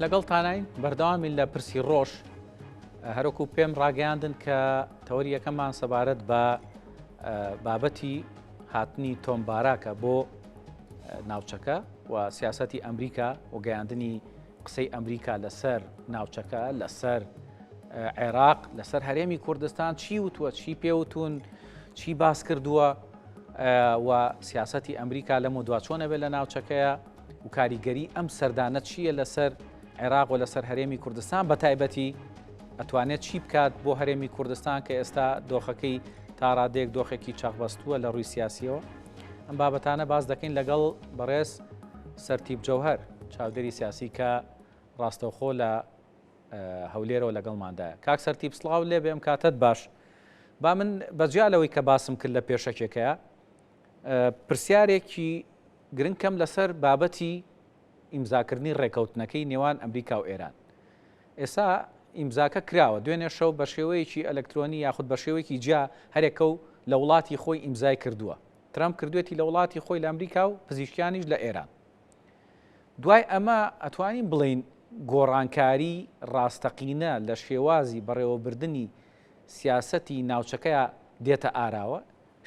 لەگەڵتانین بەردەوامین لە پرسی ڕۆژ هەروەکو پێم ڕاگەیاندن کە تەوەری یەکەممان سەبارەت بە بابەتی هاتنی تۆم باراکە بۆ ناوچەکە و سیاستی ئەمریکا و گەیاندنی قسەی ئەمریکا لەسەر ناوچەکە لەسەر عێراق لەسەر هەرێمی کوردستان چی وتووە چی پێوتون چی باس کردووە و سیاستی ئەمریکا لەم و دواچۆنە بێت لە ناوچەکەیە و کاریگەری ئەم سەردانە چییە لەسەر عێراق و لەسەر هەرێمی کوردستان بە تایبەتی ئەتوانێت چی بکات بۆ هەرێمی کوردستان کە ئێستا دۆخەکەی تا ڕادەیەک دۆخێکی چەقبەستووە لە ڕووی سیاسیەوە ئەم بابەتانە باس دەکەین لەگەڵ بەڕێز سەرتیپ جەوهەر چاودێری سیاسی کە ڕاستەوخۆ لە هەولێرەوە لەگەڵماندایە کاک سەرتیپ سڵاو لێ بێم کاتت باش با من بەجیا لەوەی کە باسم کرد لە پێشەکێکەیە پرسیارێکی گرنگ کەم لەسەر بابەتی ئیمزاکردنی ڕێکەوتنەکەی نێوان ئەمریکا و ئێران. ئێستا ئیمزاکە کراوە، دوێنێ شەو بە شێوەیەکی ئەلکترۆنی یاخود بە شێوەیەکی جیا هەرێکە و لە وڵاتی خۆی ئیمزای کردووە. ترەمپ کردوێتی لە وڵاتی خۆی لە ئەمریکا و پزیشکیانیش لە ئێران. دوای ئەمە ئەتوانین بڵێین گۆڕانکاری ڕاستەقینە لە شێوازی بەڕێوەبردنی سیاسەتی ناوچەکەیا دێتە ئاراوە؟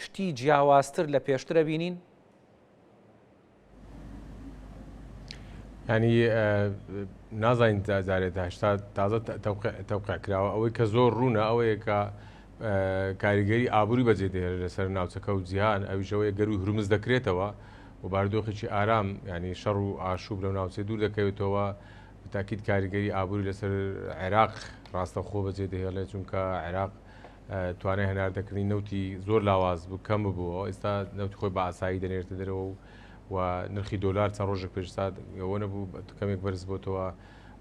شتی جیاوازتر لە پێشتر ئەبینین؟ ینی نازانین جارێت هەشتا تازە تەوقع کراوە ئەوەی کە زۆر ڕوونە ئەوەیە کە کاریگەری ئابووری بەجێ دێرە لەسەر ناوچەکە و جیهان ئەویشەوەی گەروی هورمز دەکرێتەوە و باردۆخێکی ئارام ینی شەڕ و ئاشوب لەو ناوچەی دوور دەکەوێتەوە تاکیید کاریگەری ئابووری لەسەر عێراق ڕاستەخۆ بەجێ دەهێڵێت چونکە عێراق توانای هەناردەکردنی نەوتی زۆر لاواز بوو کەم ببووەوە ئێستا نەوتی خۆی بە ئاسایی دەنێرتە دەرەوە و و نرخی دۆلار چەند ڕۆژێک پێشتا ئەوە نەبوو کەمێک بەرز بۆتەوە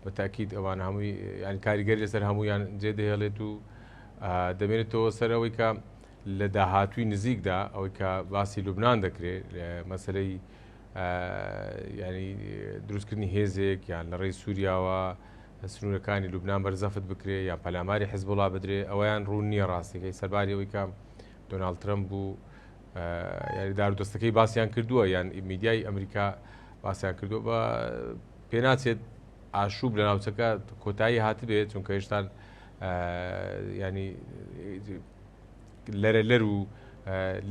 بە تاکیید ئەوان هەمووی یان کاریگەری لەسەر هەمویان جێ دەهێڵێت و دەمێنێتەوە سەر ئەوەی کە لە داهاتوی نزیکدا ئەوەی کە باسی لوبناان دەکرێت مەسلەی ینی دروستکردنی هێزێک یان لە ڕێی سووریاوە سنوورەکانی لوبنان بەرزەفت بکرێ یان پەلاماری حزبوڵا بدرێ ئەوەیان ڕوون نییە ڕاستەکەی سەرباری ئەوەی کە دۆناڵد ترەمپ و یاری دار دەستەکەی باسییان کردووە یان میدیای ئەمریکا باسییان کردووە بە پێناچێت ئاشوب لە ناوچەکە کۆتایی هاتبێت چونکە هێشتان ینی لەرە لەر و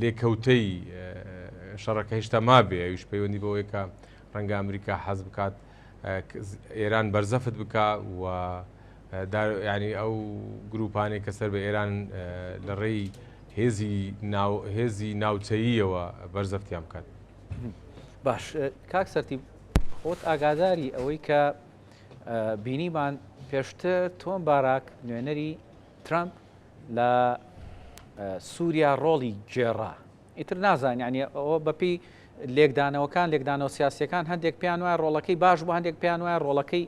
لێکەوتەی شەڕەکە هێشتا مابێ ئەویش پەیوەندی بەوەیە کە ڕەنگە ئەمریکا حەز بکات ئێران بەرزەفت بکا و ینی ئەو گروپانێک کە سەر بە ئێران لە ڕێی هێزی ناو هێزی ناوچەییەوە بەرزەفتیان بکات. باش کاک سەرتی خۆت ئاگاداری ئەوەی کە بینیمان پێشتر تۆم باراک نوێنەری ترامپ لە سووریا ڕۆڵی گێڕا ئیتر نازانین یانی ئەوە بەپێی لێکدانەوەکان لێکدانەوە سیاسیەکان هەندێک پێیان وایە ڕۆڵەکەی باش بوو هەندێک پێیان وایە ڕۆڵەکەی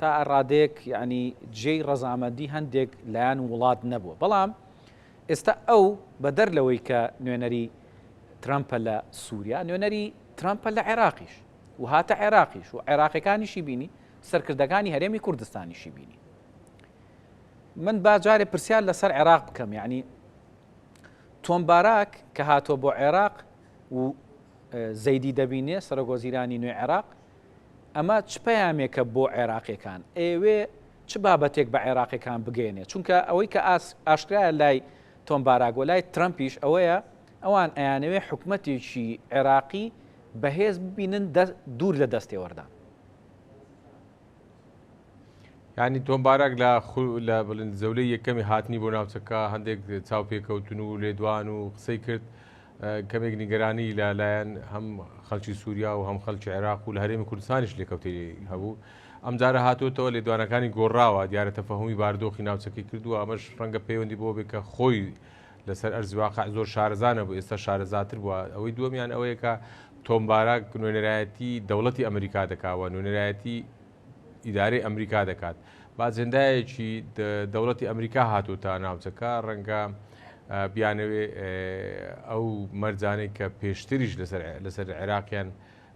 تا ڕادەیەک یعنی جێی ڕەزامەندی هەندێک لایەن وڵات نەبووە بەڵام ئێستا ئەو بەدەر لەوەی کە نوێنەری ترەمپە لە سووریا نوێنەری ترەمپە لە عێراقیش و هاتە عێراقیش و عێراقیەکانیشی بینی سەرکردەکانی هەرێمی کوردستانیشی بینی من با جارێ پرسیار لەسەر عێراق بکەم یعنی تۆم باراک کە هاتووە بۆ عێراق و زەیدی دەبینێ سەرۆک وەزیرانی نوێی عێراق ئەمە چ پەیامێکە بۆ عێراقیەکان ئەیەوێ چ بابەتێک بە عێراقیەکان بگەیەنێ چونکە ئەوەی کە ئاشکرایە لای تۆم باراک و لای ترەمپیش ئەوەیە ئەوان ئەیانەوێ حکومەتێکی عێراقی بەهێز ببینن دوور لە دەستێوەردان. یانی تۆم باراک لە لە بڵێن جەولەی یەکەمی هاتنی بۆ ناوچەکە هەندێک چاوپێکەوتن و لێدوان و قسەی کرد کەمێک نیگەرانی لە لایەن هەم خەڵکی سووریا و هەم خەڵکی عێراق و لە هەرێمی کوردستانیش لێکەوتەی هەبوو ئەمجارە هاتووەتەوە لێدوانەکانی گۆڕاوە دیارە تەفەهومی باردۆخی ناوچەکەی کردووە ئەمەش ڕەنگە پەیوەندی بۆ بێت کە خۆی لەسەر ئەرزی واقع زۆر شارەزا نەبوو ئێستا شارەزاتر بووە ئەوەی دووەمیان ئەوەیە کە تۆم باراک نوێنەرایەتی دەوڵەتی ئەمریکا دەکاوە نوێنەرایەتی ئیدارەی ئەمریکا دەکات بە ئەجێندایەکی دەوڵەتی ئەمریکا هاتووتە ناوچەکە ڕەنگە بیانەوێ ئەو مەرجانەی کە پێشتریش لەسەر لەسەر عێراقیان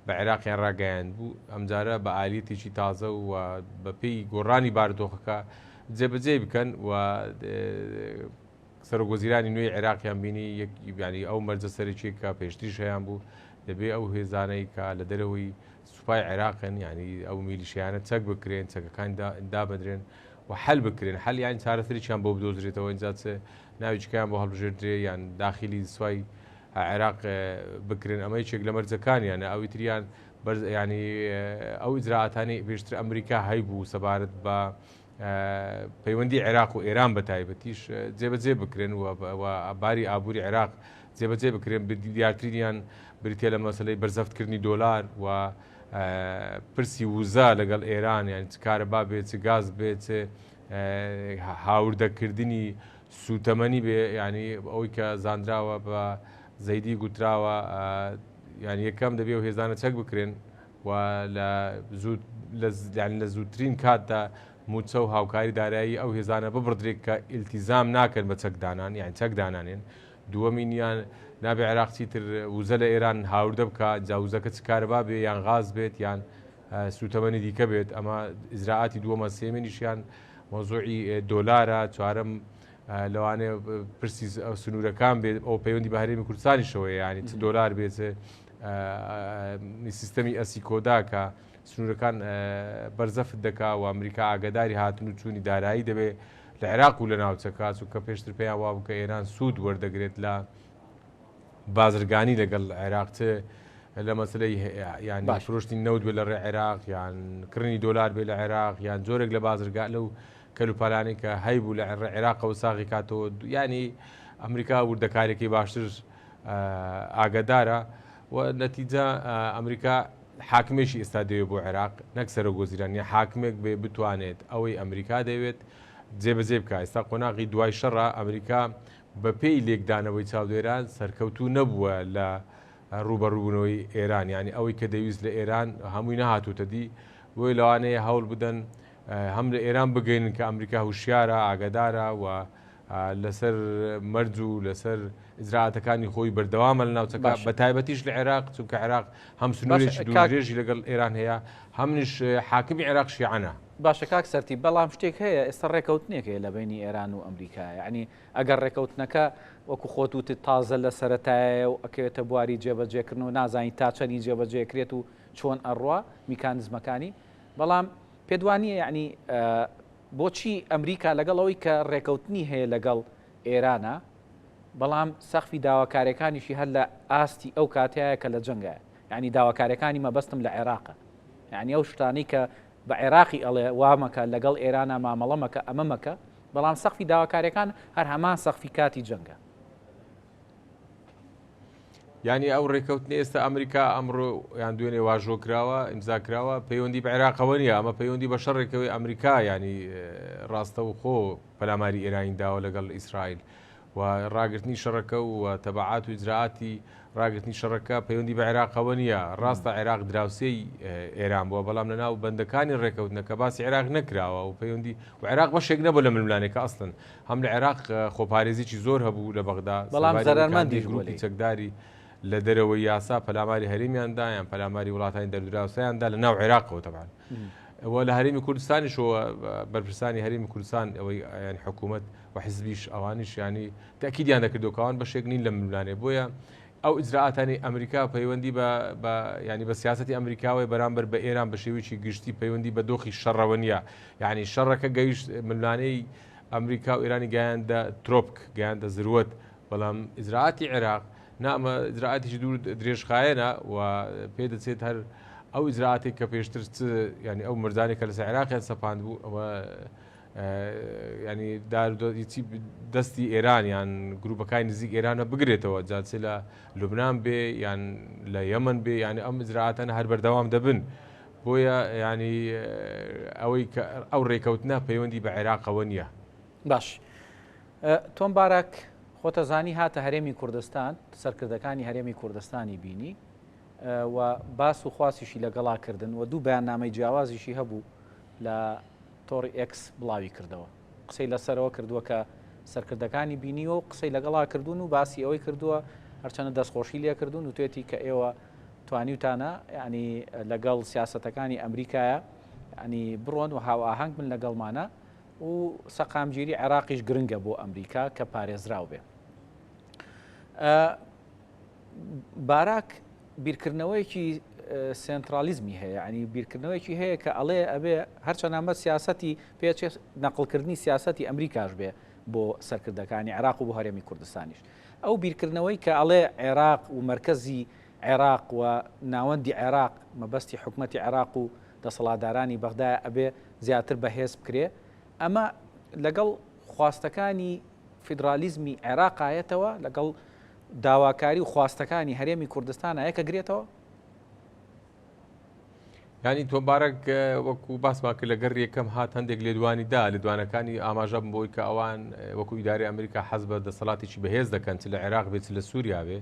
بە عێراقیان ڕاگەیاند بوو ئەمجارە بە ئالیەتێکی تازە و بەپێی گۆڕانی باردۆخەکە جێبەجێ بکەن و. سەرۆک وەزیرانی نوێی عێراقیان بینی یانی ئەو مەرجە سەرەکیە کە پێشتریش هەیان بوو دەبێ ئەو هێزانەی کە لە دەرەوەی سوپای عێراقن یانی ئەو میلیشیانە چەک بکرێن چەکەکان دابدرێن و حل بکرێن حل یان چارەسەرێکیان بۆ بدۆزرێتەوە اینجا چ ناویچکەیان بۆ هەڵبژێردرێ یان داخلی سوپای عێراق بکرێن ئەمە یەکێک لە مەرجەکانیانە ئەوی تریان بەرز ینی ئەو ئیجرائاتانی پێشتر ئەمریکا هەیبوو سەبارەت بە پەیوەندی عێراق و ئێران بە تایبەتیش جێبەجێ بکرێن و باری ئابووری عێراق جێبەجێ بکرێن دیارترینیان بریتە لە مەسلەی بەرزەفتکردنی دۆلار و پرسی وزە لەگەڵ ئێران یان چ کارەبا بێت چ گاز بێت چ هاوردەکردنی سوتەمەنی بێ ینی ئەوەی کە زانراوە بە زەیدی گوتراوە یان یەکەم دەبێ و هێزانە چەک بکرێن و لە زوو لە زووترین کاتدا مووچە و هاوکاری دارایی ئەو هێزانە ببڕدرێت کە ئیلتیزام ناکەن بە چەک دانان یان چەک دانانێن. دووەمینیان نابێ عێراق چیتر وزە لە ئێران هاوردە بکا، جا وزەکە چ کارەبا بێ یان غاز بێت یان سووتەمەنی دیکە بێت، ئەمە ئیجرائاتی دووەمە. سێمینیشیان مەوزوعی دۆلارە، چوارەم لەوانەیە پرسی سنوورەکان بێت، ئەو پەیوەندی بە هەرێمی کوردستانیشەوەیە، یانی چ دۆلار بێت چ سیستەمی ئەسیکۆدا کە سنوورەکان بەرزەفت دەکا و ئەمریکا ئاگاداری هاتن و چوونی دارایی دەبێت لە عێراق و لە ناوچەکە، چونکە پێشتر پێیان وابوو کە ئێران سوود وەردەگرێت لە بازرگانی لەگەڵ عێراق چ لە مەسلەی یان فرۆشتنی نەوت بێ لە ڕێ عێراق یان کڕینی دۆلار بێ لە عێراق یان جۆرێک لە بازرگان لەو کەلوپەلانەی کە هەیبوو لە عێراقەوە ساغی کاتەوە ینی ئەمریکا وردەکارێکی باشتر ئاگادارە و نەتیجە ئەمریکا حاکمێکی ئێستا دەوێت بۆ عێراق نەک سەرۆک وەزیران یان حاکمێک بێ بتوانێت ئەوەی ئەمریکا دەوێت جێبەجێ بکە ئێستا قۆناغی دوای شەڕە ئەمریکا بەپێی لێکدانەوەی چاودێران سەرکەوتوو نەبووە لە ڕووبەڕووبوونەوەی ئێران یانی ئەوەی کە دەویست لە ئێران هەمووی نەهاتووتە دی بۆیە لەوانەیە هەوڵ بدەن هەم لە ئێران بگەین کە ئەمریکا هوشیارە ئاگادارە و لەسەر مەرج و لەسەر ئیجرائاتەکانی خۆی بەردەوامە لە ناوچەکە باشە. بە تایبەتیش لە عێراق چونکە عێراق هەم باشە سنوورێکی کاک دوورودرێژی لەگەڵ ئێران هەیە هەمنیش حاکمی عێراق شیعەنە. باشە کاک سەرتیپ بەڵام شتێک هەیە ئێستا ڕێکەوتنێک هەیە لە بەینی ئێران و ئەمریکا یعنی ئەگەر ڕێکەوتنەکە وەکو خۆت وتت تازە لە سەرەتایە و ئەکەوێتە بواری جێبەجێکردن و نازانی تا چەنی جێبەجێکرێت و چۆن ئەڕوا میکانزمەکانی بەڵام پێت وانییە یعنی بۆچی ئەمریکا لەگەڵ ئەوەی کە ڕێکەوتنی هەیە لەگەڵ ئێرانە بەڵام سەقفی داواکاریەکانیشی هەر لە ئاستی ئەو کاتەیە کە لە جەنگایە یعنی داواکاریەکانی مەبەستم لە عێراقە یعنی ئەو شتانەی کە بە عێراقی ئەڵێ وا مەکە لەگەڵ ئێرانە مامەڵە مەکە ئەمە مەکە بەڵام سەقفی داواکاریەکان هەر هەمان سەقفی کاتی جەنگە. یانی ئەو ڕێکەوتنی ئێستا ئەمریکا ئەمڕۆ یان دوێنێ واژۆ کراوە ئیمزا کراوە پەیوەندی بە عێراقەوە نییە ئەمە پەیوەندی بە شەڕێکەوەی ئەمریکا ینی ڕاستەوخۆ پەلاماری ئێرانی داوە لەگەڵ ئیسرائیل و ڕاگرتنی شەڕەکە و تەبعات و ئیجرائاتی ڕاگرتنی شەڕەکە پەیوەندی بە عێراقەوە نییە ڕاستە عێراق دراوسێی ئێران بووە بەڵام لە ناو بەندەکانی ڕێکەوتنەکە باسی عێراق نەکراوە و پەیوەندی و عێراق بەشێک نەبوو لە ململانێکە ئەسڵەن هەم لە عێراق خۆپارێزیی زۆر هەبوو لە بەغدا بەڵام سەرباری ئەوەی کە هەندێک زەرەرمەندیش بووە گروپی لێی. چەکداری لە دەرەوەی یاسا پەلاماری هەرێمیان دا یان پەلاماری وڵاتانی دەردراوسیان دا لە ناو عێراقەوە تەبعەن و لە هەرێمی کوردستانیشەوە بەرپرسانی هەرێمی کوردستان ئەوەی یانی حکوومەت و حزبیش ئەوانیش ینی تاکیدیان دەکردەوە کەوان بەشێک نین لە ململانێ بۆیە ئەو ئیجرائاتانی ئەمریکا پەیوەندی بە بە ینی بە سیاستی ئەمریکاوەی بەرامبەر بە ئێران بە شێوەیەکی گشتی پەیوەندی بە دۆخی شەڕەوە نییە یعنی شەڕەکە گەیشت ململانێی ئەمریکا و ئێرانی گەیاندە ترۆپک گەیاندە زروەت بەڵام ئیجرائاتی عێراق نا ئەمە ئیجرائاتێکی دوور درێژخایەنە و پێدەچێت هەر ئەو ئیجرائاتێک کە پێشتر چ ینی ئەو مردانێک کە لەسەر عێراقیان سەپاند بوو ئەوە ینی دەستی ئێران یان گروپەکانی نزیک ئێرانە بگرێتەوە جاچ لە لوبناان بێ یان لە یەمن بێ یانی ئەم ئیجرائاتانە هەر بەردەوام دەبن بۆیە ینی ئەوەی کە ئەو ڕێکەوتنە پەیوەندی بە عێراقەوە نییە. باش تۆم باراک خۆتەزانی هاتە هەرێمی کوردستان سەرکردەکانی هەرێمی کوردستانی بینی و باس و خواسیشی لەگەڵا کردن و دوو بەیاننامەی جیاوازیشی هەبوو لە تۆڕی ئێکس بڵاوی کردەوە قسەی لەسەرەوە کردووە کە سەرکردەکانی بینیوە و قسەی لەگەڵا کردوون و باسی ئەوەی کردووە هەرچەنە دەستخۆشی لێکردوون و توێتی کە ئێوە توانیوتانە ینی لەگەڵ سیاسەتەکانی ئەمریکایە ینی بڕۆن و هاوئاهەنگ بن لەگەڵمانە. و سەقامگیری عێراقیش گرنگە بۆ ئەمریکا کە پارێزراو بێ. باراک بیرکردنەوەیەکی سێنترالیزمی هەیە ینی بیرکردنەوەیەکی هەیە کە ئەڵێ ئەبێ هەرچەند ئەمە سیاسەتی پێچێت نەقلکردنی سیاسەتی ئەمریکاش بێ بۆ سەرکردەکانی عێراق و بۆ هەرێمی کوردستانیش ئەو بیرکردنەوەی کە ئەڵێ عێراق و مەرکەزی عێراق و ناوەندی عێراق مەبەستی حکومەتی عێراق و دەسەڵاتدارانی بەغدایە ئەبێ زیاتر بەهێز بکرێ ئەمە لەگەڵ خواستەکانی فیدرالیزمی عێراقایەتەوە لەگەڵ داواکاری و خواستەکانی هەرێمی کوردستانە یەکەگرێتەوە؟ یانی تۆم بارەک وەکو باسمان کرد لە گەڕی یەکەم هات هەندێک لێدوانی دا لێدوانەکانی ئاماژە بوون بۆی کە ئەوان وەکو ئیداری ئەمریکا حەز بە دەسەڵاتێکی بەهێز دەکەن چ لە عێراق بێت چ لە سووریا بێ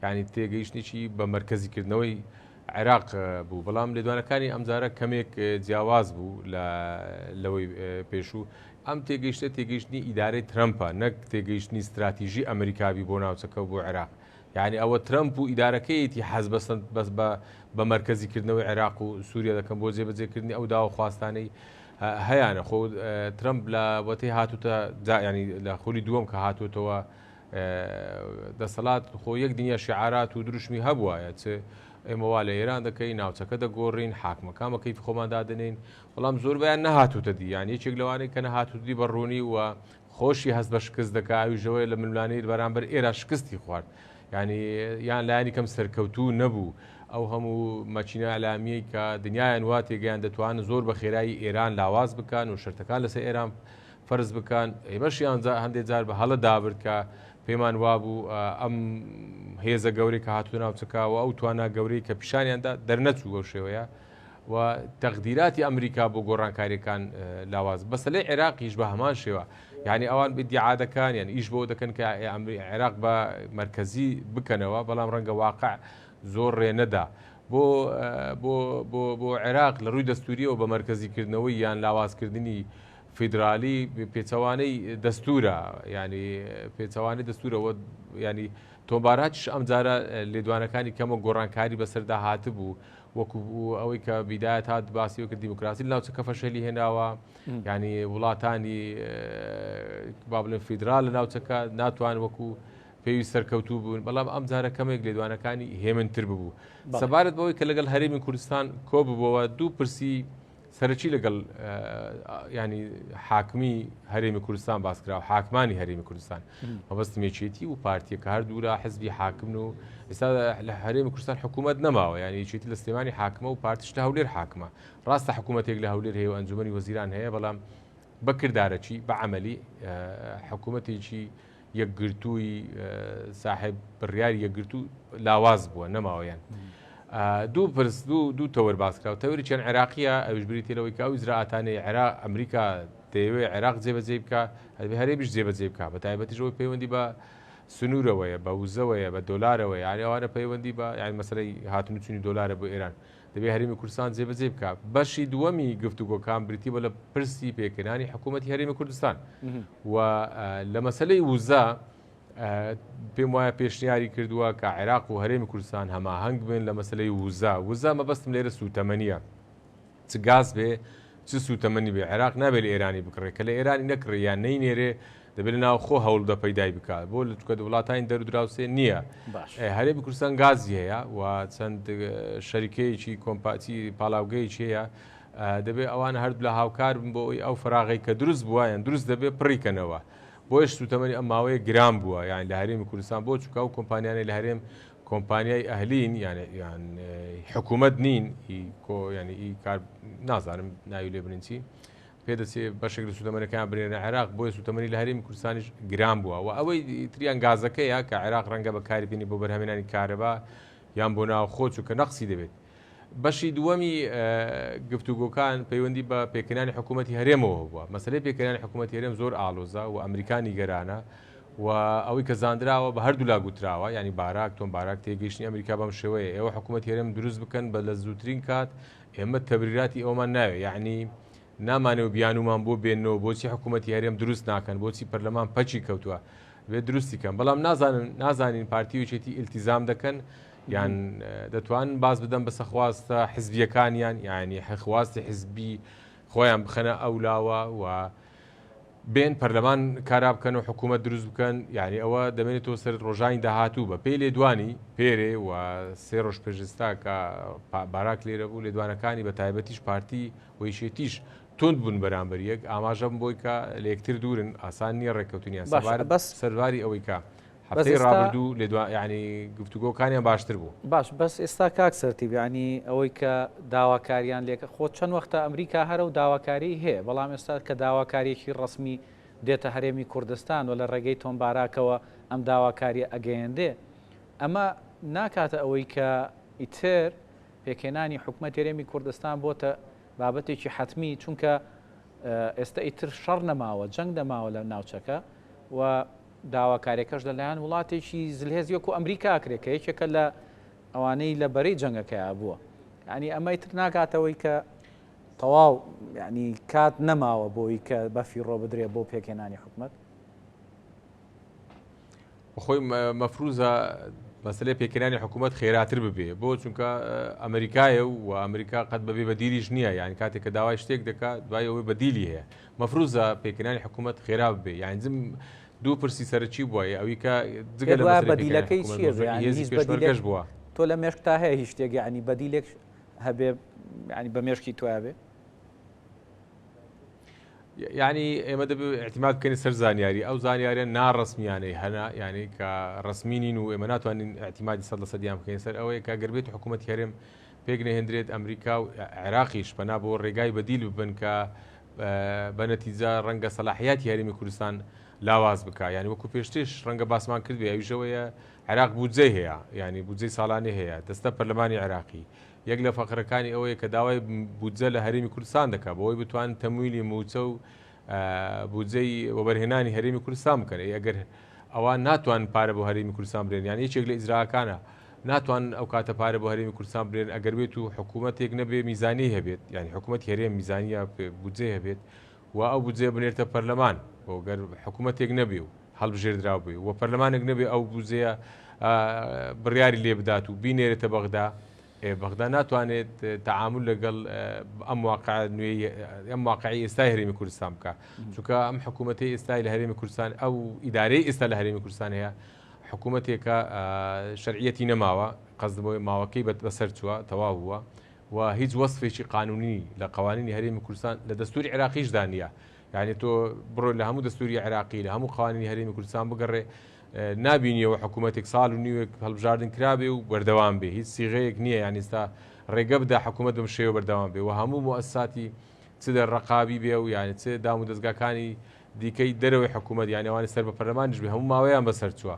یعنی تێگەیشتێکی بە مەرکەزیکردنەوەی عێراق بوو بەڵام لێدوانەکانی ئەمجارە کەمێک جیاواز بوو لە لەوەی پێشوو ئەم تێگەیشتە تێگەیشتنی ئیدارەی ترەمپە نەک تێگەیشتنی ستراتیژی ئەمریکابی بۆ ناوچەکە و بۆ عێراق یانی ئەوە ترەمپ و ئیدارەکەیەتی حەز بەسن بەس بە بە مەرکەزی کردنەوەی عێراق و سووریا دەکەن بۆ جێبەجێکردنی ئەو داوا خواستانەی هەیانە خۆ ترەمپ لە وەتەی هاتوتە ینی لە خولی دووەم کە هاتوتەوە دەسەڵات خۆ یەک دنیا شعارات و دروشمی هەبووە چ ئێمە وا لە ئێران دەکەین ناوچەکە دەگۆڕین حاکمەکان بە کەیفی خۆمان دادەنێین بەڵام زۆربیان نەهاتوتە دی یان یەکێک لەوانەی کە نەهاتوتە دی بە ڕوونی و خۆشی هەست بە شکست دەکا ئەویش ئەوەیە لە ململانێی بەرامبەر ئێران شکستی خوارد یعنی یان لایەنی کەم سەرکەوتوو نەبوو ئەو هەموو مەکینە ئەلامیەی کە دنیایان وا تێگەیان دەتوانن زۆر بە خێرایی ئێران لاواز بکەن و شەرتەکان لەسەر ئێران فەرز بکەن ئێمەشیان هەندێک جار بە هەڵە دابرد کە پێمان وابوو ئەم هێزە گەورەی کە هاتوو ناوچەکە و ئەو توانا گەورەی کە پیشانیاندا دەرنەچوو بەو شێوەیە و تەقدیراتی ئەمریکا بۆ گۆڕانکاریەکان لاواز مەسەلەی عێراقیش بە هەمان شێوە یعنی ئەوان ئیدعا دەکەن یان ئیش بۆ دەکەن کە عێراق بە مەرکەزی بکەنەوە بەڵام ڕەنگە واقع زۆر ڕێ نەدا بۆ بۆ بۆ بۆ عێراق لە ڕووی دەستوریەوە بە مەرکەزیکردنەوەی یان لاوازکردنی فیدرالی پێچەوانەی دەستورە ینی پێچەوانەی دەستورەوە ینی تۆمباراتش ئەمجارە لێدوانەکانی کەمە گۆڕانکاری بەسەردا هاتبوو وەکو ئەوەی کە بیدایەت هات باسی کرد دیموکراسی لە ناوچەکە فەشەلی هێناوە ینی وڵاتانی با بڵێن فیدرال لە ناوچەکە ناتوان وەکو پێویست سەرکەوتوو بوون بەڵام ئەم جارە کەمێک لێدوانەکانی هێمنتر ببوو سەبارەت بەوەی کە لەگەڵ هەرێمی کوردستان کۆ ببووەوە دوو پرسی سەرەکی لەگەڵ ینی حاکمی هەرێمی کوردستان باس کرا و حاکمانی هەرێمی کوردستان مەبەستم یەکێتی و پارتیە کە هەردوولا حزبی حاکمن و ئێستا لە هەرێمی کوردستان حکوومەت نەماوە یعنی یەکێتی لە سلێمانی حاکمە و پارتیش لە هەولێر حاکمە ڕاستە حکوومەتێک لە هەولێر هەیە و ئەنجومەنی وەزیران هەیە بەڵام بەکردارەکی بە عملی حکوومەتێکی یەکگرتووی ساحێب بڕیاری یەکگرتوو لاواز بووە نەماوە یان دوو پرس دوو دوو تەوەر باس کرا تەوەرێکیان عێراقیە ئەویش بریتیە لەوەی کە ئەو ئیجرائاتانەی عێراق ئەمریکا دەیەوێ عێراق جێبەجێ بکا هەرێ هەرێمیش جێبەجێ بکا بە تایبەتیش ئەوەی پەیوەندی بە سنوورەوەیە بە وزەوەیە بە دۆلارەوەیە یعنی ئەوانە پەیوەندی بە یعنی مەسەلەی هاتن و چوونی دۆلارە بۆ ئێران دەبێ هەرێمی کوردستان جێبەجێ بکا. بەشی دووەمی گفتوگۆکان بریتی بووە لە پرسی پێکهێنانی حکوومەتی هەرێمی کوردستان و لە مەسەلەی وزە پێم وایە پێشنیاری کردووە کە عێراق و هەرێمی کوردستان هەماهەنگ بن لە مەسلەی وزە وزە مەبەستم لێرە سووتەمەنیە چ گاز بێ چ سووتەمەنی بێ عێراق نابێت لە ئێرانی بکڕێ کە لە ئێرانی نەکڕێ یان نەینێرێ دەبێت لە ناوخۆ هەوڵدە پەیدای بکات بۆ لە چکە وڵاتانی دەر و دراوسێ نییە هەرێمی کوردستان گازی هەیە و چەند شەریکەیەکی کۆمپاتی پاڵاوگەیەکی هەیە دەبێت ئەوان هەردوو لە هاوکار بن بۆ ئەوی ئەو فراغی کە دروست بووە یان دروست دەبێت پڕیکەنەوە بۆیش سوتەمەنی ئەم ماوەیە گران بووە یان لە هەرێمی کوردستان بۆ چکە و کۆمپانیانەی لە هەرێم کۆمپانیای ئەهلین یان یان حکوومەت نین کۆ ینی ئی کار نازانم ناوی لێ بنین چی پێدەچێ بەشێک لە سوتەمەنەکان بنێرنە عێراق بۆیە سوتەمەنی لە هەرێمی کوردستانیش گران بووە و ئەوەی تریان گازەکەیە کە عێراق ڕەنگە بەکاری بێنی بۆ بەرهەمێنانی کارەبا یان بۆ ناوخۆ چونکە نەقسی دەبێت. بەشی دووەمی گفتوگۆکان پەیوەندی بە پێکهێنانی حکوومەتی هەرێمەوە بووە. مەسەلەی پێکهێنانی حکوومەتی هەرێم زۆر ئاڵۆزە و ئەمریکا نیگەرانە و ئەوەی کە زاندراوە بە هەردوولا گوتراوە یعنی باراک تۆم باراک تێگەیشتنی ئەمریکا بەم شێوەیە ئێوە حکوومەتی هەرێم دروست بکەن بە لە زووترین کات ئێمە تەبریراتی ئەومان ناوێ یعنی نامانێ و بیانومان بۆ بێنەوە بۆچی حکوومەتی هەرێم دروست ناکەن بۆچی پەرلەمان پەکی کەوتووە بێ دروستی کەم بەڵام نازانن نازانین پارتی و یەکێتی ئیلتیزام دەکەن یان دەتوانن باز بدەن بەسە خواستە حزبیەکانیان یعنی خواستی حزبی خۆیان بخەنە ئەولاوە و بێن پەرلەمان کارا بکەن و حکوومەت دروست بکەن یعنی ئەوە دەمێنێتەوە سەر ڕۆژانی داهاتوو بە پێی لێدوانی پێرێ و سێ ڕۆژ پێشستا کە باراک لێرە بوو لێدوانەکانی بە تایبەتیش پارتی و یەکێتیش توند بوون بەرامبەر یەک ئاماژەم بۆی کە لە یەکتر دوورن ئاسان نییە ڕێککەوتنیان سەبارەت بەس سەرباری ئەوەی کە هەفتەی ڕابردوو لێدوا یعنی گفتوگۆکانیان باشتر بوو. باش بەس ئێستا کاک سەرتیپ یعنی ئەوەی کە داواکاریان لێکە خۆ چەند وەختە ئەمریکا هەرە و داواکاری هەیە بەڵام ئێستا کە داواکاریەکی ڕەسمی دێتە هەرێمی کوردستان و لە ڕێگەی تۆم باراکەوە ئەم داواکاریە ئەگەیەنرێ ئەمە ناکاتە ئەوەی کە ئیتر پێکهێنانی حکومەت هەرێمی کوردستان بۆتە بابەتێکی حەتمی چونکە ئێستا ئیتر شەڕ نەماوە جەنگ نەماوە لە ناوچەکە و داواکاریەکەش لەلایەن وڵاتێکی زلهێزی وەکو ئەمریکا کرێ کە یەکێکە لە ئەوانەی لە بەرەی جەنگەکەیا بووە یعنی ئەمە ئیتر ناکاتەوەی کە تەواو یعنی کات نەماوە بۆی کە بە فیڕۆ بدرێ بۆ پێکهێنانی حکومەت. خۆی مەفروزە مەسلەی پێکهێنانی حکوومەت خێراتر ببێ بۆ چونکە ئەمریکایە و ئەمریکا قەت بەبێ بەدیلیش نییە یان کاتێک کە داوای شتێک دەکات دوای ئەوەی بەدیلی هەیە مەفروزە پێکهێنانی حکوومەت خێرا ببێ یان زم دوو پرسی سەرەکی بووە ئەوی کە جگە لە بەدیلەکەی چییە هێزی پێشمەرگەش بووە تۆ لە مێشکتا هەیە هیچ شتێک یعنی بەدیلێک هەبێ یعنی بە مێشکی تۆیا بێ؟ یعنی ئێمە دەبێت اعتماد بکەین سەر زانیاری ئەو زانیاریە ناڕسمیانەی هەنا یعنی کە ڕسمی نین و ئێمە ناتوانین اعتمادی سەد لە سەدیان بکەین سەر ئەوەیە کە گەر بێت حکوومەت هەرێم پێک نەهێندرێت ئەمریکا و عێراقیش پەنا بۆ ڕێگای بەدیل ببن کە بە نەتیجە ڕەنگە سەلاحیاتی هەرێمی کوردستان لاواز بکە یعنی وەکو پێشترش ڕەنگە باسمان کرد بێ ئەویشەوەیە عێراق بودجەی هەیە یعنی بودجەی ساڵانی هەیە دەستە پەرلەمانی عێراقی یەک لە فەقرەکانی ئەوەیە کە داوای بودجە لە هەرێمی کوردستان دەکات بۆ ئەوەی بتوانن تەمویلی مووچە و بودجەی وەبەرهێنانی هەرێمی کوردستان بکەن. ئەی ئەگەر ئەوان ناتوانن پارە بۆ هەرێمی کوردستان برێن یان یەکێک لە ئیجراکانە ناتوان ئەو کاتە پارە بۆ هەرێمی کوردستان برێن ئەگەر بێت و حکوومەتێک نەبێ میزانی هەبێت یعنی حکوومەت هەرێم میزانیە بودجەی هەبێت و ئەو بودجەیە بنێرتە پەرلەمان بۆ گەر حکوومەتێک نەبێ و هەڵبژێردراو بێ و پەرلەمانێک نەبێ ئەو بودجەیە بڕیاری لێ بدات و بینێرێتە بەغدا بەغدا ناتوانێت تەعامول لەگەڵ ئەم واقع نوێی ئەم واقعی ئێستای هەرێمی کوردستان بکە چونکە ئەم حکوومەتی ئێستای لە هەرێمی کوردستان ئەو ئیدارەی ئێستا لە هەرێمی کوردستان هەیە حکوومەتێکە شەرعیەتی نەماوە قەزد بۆی ماوەکەی بەسەر چووە تەواو بووە و هیچ وەصفێکی قانونی لە قوانینی هەرێمی کوردستان لە دەستوری عێراقیشدا نییە یعنی تۆ بڕۆ لە هەموو دەستوری عێراقی لە هەموو قوانینی هەرێمی کوردستان بگەڕێ نابینیەوە حکوومەتێک ساڵ و نیوێک هەڵبژاردن کرابێ و بەردەوام بێ هیچ سیغەیەک نییە یان ئێستا ڕێگە بدا حکوومەت بەم شێوە بەردەوام بێ و هەموو موئەسساتی چ دە ڕەقابی بێ و یعنی چ دام و دەزگاکانی دیکەی دەرەوەی حکوومەت یان ئەوانی سەر بە پەرلەمانیش بێ هەموو ماوەیان بەسەر چووە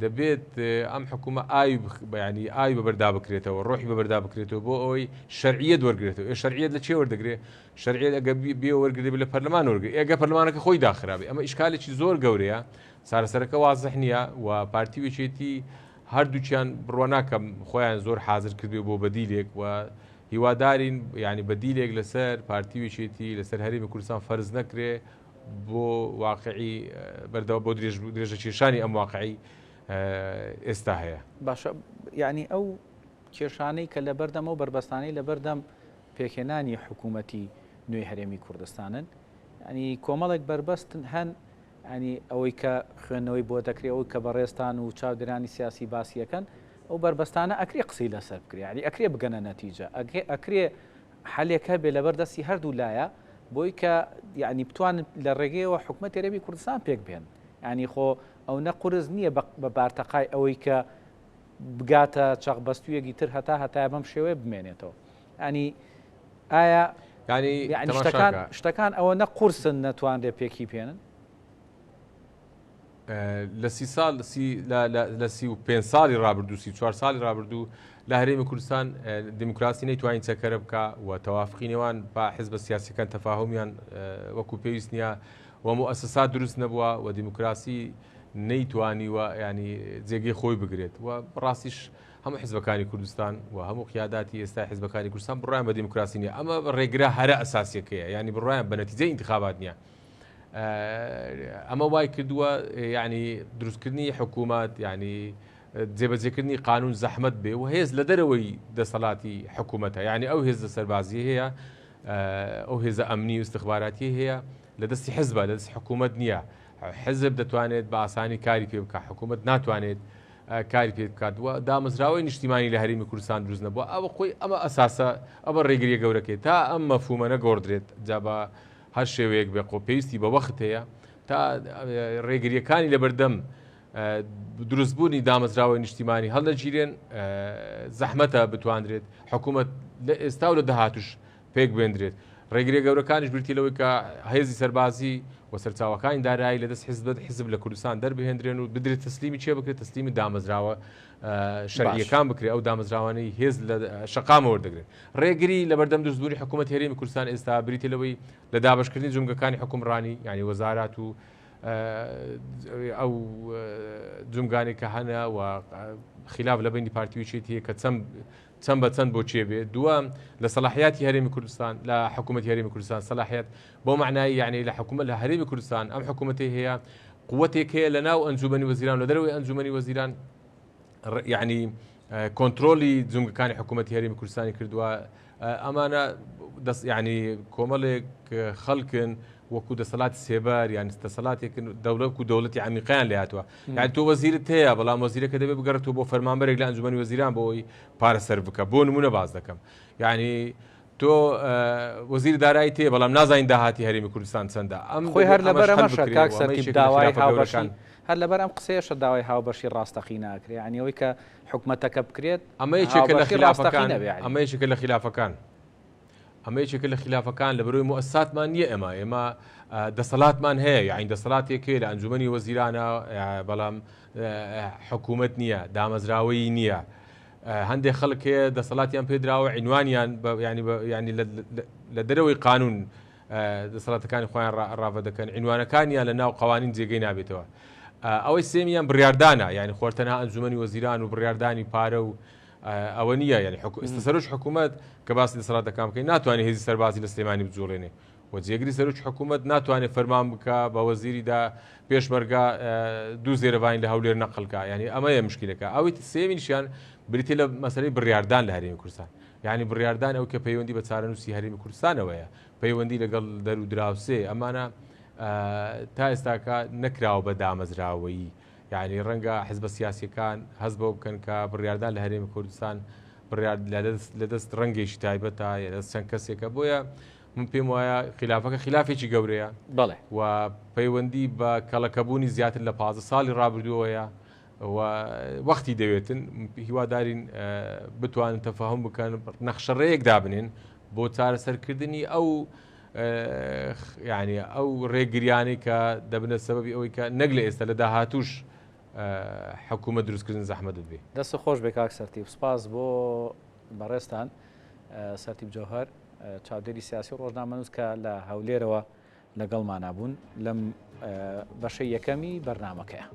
دەبێت ئەم حکوومە ئاوی بەیانی ئاوی بەبەردا بکرێتەوە ڕۆحی بەبەردا بکرێتەوە بۆ ئەوەی شەرعیەت وەرگێتەوە شەرعیەت لە چێ وەردەگرێ شەرعیەت ئەگە بێ وەرگێ لە پەرلەمان وەرگێ ئەگە پەرلەمانەکە خۆی داخرابێ ئەمە ئیشکالێکی زۆر گەورەیە چارەسەرەکە وازح نییە و پارتی و یەکێتی هەردووکیان بڕوا ناکەم خۆیان زۆر حازر کردوێ بۆ بەدیلێک و هیوادارین یعنی بەدیلێک لەسەر پارتی و یەکێتی لەسەر هەرێمی کوردستان فەرز نەکرێ بۆ واقعی بەردەوە بۆ درێژە کێشانی ئەم واقعی ئێستا هەیە. باشە یعنی ئەو کێشانەی کە لەبەردەم ئەو بەربەستانەی لەبەردەم پێکهێنانی حکوومەتی نوێی هەرێمی کوردستانن ینی کۆمەڵێک بەربەست هەن ینی ئەوەی کە خوێندنەوەی بۆ دەکرێت ئەوەی کە بەڕێزتان و چاودێرانی سیاسی باسی ئەکەن ئەو بەربەستانە ئەکرێ قسەی لەسەر بکرێ یعنی ئەکرێ بگەنە نەتیجە ئەکرێ حەلێک هەبێ لەبەر دەستی هەردوو لایە بۆی کە یعنی بتوانن لە ڕێگەیەوە حکومەت هەرێمی کوردستان پێک بێن یعنی خۆ ئەو نە قورس نییە بە بارتەقای ئەوەی کە بگاتە چەقبەستوویەکی تر هەتا هەتایە بەم شێوەیە بمێنێتەوە ینی ئایا ینی شتەکان شتەکان ئەوە نە قورسن نەتوانرێ پێکی پێنن لە سی ساڵ لە 35 ساڵی ڕابردوو 34 ساڵی ڕابردوو لە هەرێمی کوردستان دیموکراسی نەیتوانین چەکەرە بکە و تەوافقی نێوان با حزبە سیاسەکان تەفاهمیان وەکو پێویست نییە و موئەسەسات دروست نەبووە و دیموکراسی نەیتوانیوە ینی جێگەی خۆی بگرێت و ڕاستیش هەموو حزبەکانی کوردستان و هەموو قیاداتی ئێستای حزبەکانی کوردستان بڕوایان بە دیموکراسی نییە ئەمە ڕێگرە هەرە ئەساسیەکەیە ینی بڕوایان بە نەتیجەی ئینتخابات نییە ئەمە وای کردووە ینی دروستکردنی حکوومەت ینی جێبەجێکردنی قانون زەحمت بێ و هێز لە دەرەوەی دەسەڵاتی حکوومەتە یعنی ئەو هێزە سەربازی هەیە ئەو هێزە ئەمنی و استخباراتی هەیە لە دەستی حزبە، لە دەستی حکوومەت نییە. حزب دەتوانێت بە ئاسانی کاری پێ بکات، حکوومەت ناتوانێت کاری پێ بکات و دامەزراوەی نیشتیمانی لە هەرێمی کوردستان دروست نەبووە. ئەوە خۆی ئەمە ئەساسە، ئەمە ڕێگرییە گەورەکەی. تا ئەم مەفهوومە نەگۆڕدرێت، جا بە هەر شێوەیەک بێ، خۆ پێویستی بە وەخت هەیە تا ڕێگرییەکانی لەبەردەم دروستبوونی دامەزراوەی نیشتیمانی هەڵنەگیرێن، زەحمەتە بتواندرێت حکوومەت لە ئێستا و لە داهاتوش پێک بێندرێت. ڕێگریە گەورەکانیش بریتی لەوەی کە هێزی سەربازی و سەرچاوەکانی دارایی لە دەست حزب حزب لە کوردستان دەربهێندرێن و بدرێت تەسلیمی چێ بکرێت تەسلیمی دامەزراوە شەرعیەکان بکرێت ئەو دامەزراوانەی هێز لە شەقامە وەردەگرن. ڕێگری لەبەردەم دروستبوونی حکوومەت هەرێمی کوردستان ئێستا بریتی لەوەی لە دابەشکردنی جومگەکانی حکومڕانی یعنی وەزارات و ئەو جومگانێک کە هەنە و خلاف لە بینی پارتی و یەکێتی کە چەند چەند بە چەند بۆ کێ بێ دووەم لە سەلاحیاتی هەرێمی کوردستان لە حکوومەتی هەرێمی کوردستان سەلاحیات بۆ معنای یعنی لە حکوومەت لە هەرێمی کوردستان ئەم حکوومەتی هەیە قوتێک هەیە لە ناو ئەنجومەنی وەزیران لە دەرەوەی ئەنجومەنی وەزیران یعنی کۆنترۆلی جومگەکانی حکوومەتی هەرێمی کوردستانی کردووە ئەمانە دەست یعنی کۆمەڵێک خەڵکن وەکو دەسەڵاتی سێبەر یان دەسەڵاتێکن دەوڵەت و دەوڵەتی عمیقیان لێ هاتووە یان تۆ وەزیرت هەیە بەڵام وەزیرەکە دەبێت بگەڕێتەوە بۆ فەرمانبەرێک لە ئەنجومەنی وەزیران بۆ ئەوەی پارە سەرف بکە بۆ نمونە باس دەکەم یعنی تۆ وەزیر دارایی تێ بەڵام نازانین داهاتی هەرێمی کوردستان چەندە ئەم خۆی هەر لەبەر ئەمەشە کاک سەرتیپ داوای هاوبەشی هەر لەبەر ئەم قسەیەشە داوای هاوبەشی ڕاستەقینە ئەکرێ یعنی ئەوەی کە حکومەتەکە بکرێت ئەمە یەکێکە لە خلافەکان ئەمە یەکێکە لە خلافەکان ئەمە یەکێکە لە خلافەکان لە بەرەوەی موسساتمان نییە ئێمە ئێمە دەسەڵاتمان هەیە یاین دەسەڵاتێک هەیە لە ئەنجومەنی وەزیرانە بەڵام حکوومەت نییە دامەزراوەی نییە هەندێک خەڵک هەیە دەسەڵاتیان پێدراوە عینوانیان ینی ینی لە دەرەوەی قانون دەسەڵاتەکانی خۆیان ڕاڤە دەکەن عینوانەکانیان لە ناو قوانین جێگەی نابێتەوە ئەوەی سێمیان بڕاردانە یعنی خۆر تەنها ئەنجومەنی وەزیران و بڕاردانی پارە و ئەوە نییە یعنی ئێستا سەرۆکی حکوومەت کە باسی دەسەڵاتەکان بکەین ناتوانێت هێزی سەربازی لە سلێمانی بجوڵێنێ و جێگری سەرۆکی حکوومەت ناتوانێت فەرمان بکە بە وەزیری دا پێشمەرگە دوو زێرەڤانی لە هەولێر نەقلکە یعنی ئەمەیە مشکلەکە ئەوەی سێمینشیان بریتە لە مەسەلەی بڕیاردان لە هەرێمی کوردستان یعنی بڕیاردان ئەو کە پەیوەندی بە چارەنووسی هەرێمی کوردستانەوەیە پەیوەندی لەگەڵ دەر و دراوسێ ئەمانە تا ئێستاکە نەکراوە بە دامەزراوەیی یعنی ڕەنگە حزبە سیاسیەکان هەست بەوە بکەن کە بڕیاردان لە هەرێمی کوردستان بڕیار لە دەست ڕەنگێکی تایبەتە یا دەست چەند کەسێکە بۆیە من پێم وایە خلافەکە خلافێکی گەورەیە بەڵێ و پەیوەندی بە کەڵەکەبوونی زیاتر لە 15 ساڵی ڕابردووەیە و وەختی دەوێتن هیوادارین بتوانن تەفاهم بکەن نەخشەڕێیەک دابنێن بۆ چارەسەرکردنی ئەو یعنی ئەو ڕێگریانەی کە دەبنە سەبەبی ئەوەی کە نەک لە ئێستا لە داهاتوش حکوومەت دروستکردن زەحمەت بێ. دەست خۆش بێ کاک سەرتیپ سپاس بۆ بەڕێزتان سەرتیپ جەوهەر چاودێری سیاسی و ڕۆژنامەنووس کە لە هەولێرەوە لەگەڵمانا بوون لەم بەشەی یەکەمی بەرنامەکەیە.